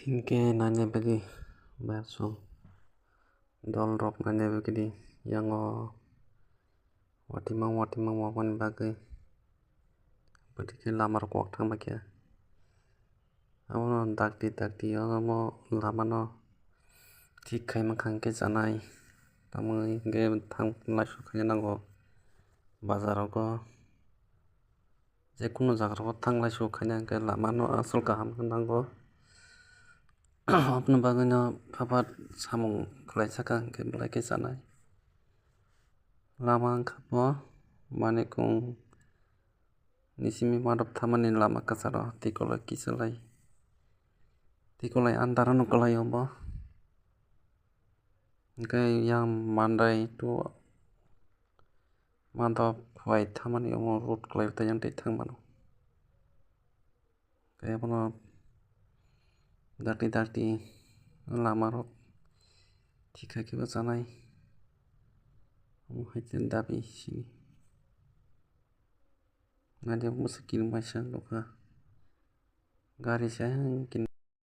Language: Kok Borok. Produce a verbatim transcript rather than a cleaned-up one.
Hingke naina bagwi bar song dol rok naina bagwi yango watimang watimang wabani bagwi bwtwi khe lama rok kok thang bai khe. Abono dakti dakti omo lama no thik khai mankha hingke chanai. Tamoni hingke thang lai suk khaina nango bazar rogo. Je kunu jaga rogo thang lai suk khaina hingke lama no asol kaham khe nango. Aboni bagwi no phaphat samung khlai saka hingke belai khe chanai. Lama wngkha bo manikung ni simi madop thamani lama kwcharo twikoloi kichilai twikoloi andar no kwlaio bo. Hingke yang mandai to madop bai thamani omo road kwlai tei yang twi thang mano. Tei abono dakti dakti lama rok thik khai khe bo chanai. Omo hai khe dabi sini. Naidi bwswk kiring bai sa nukha. Gari se ayang kini.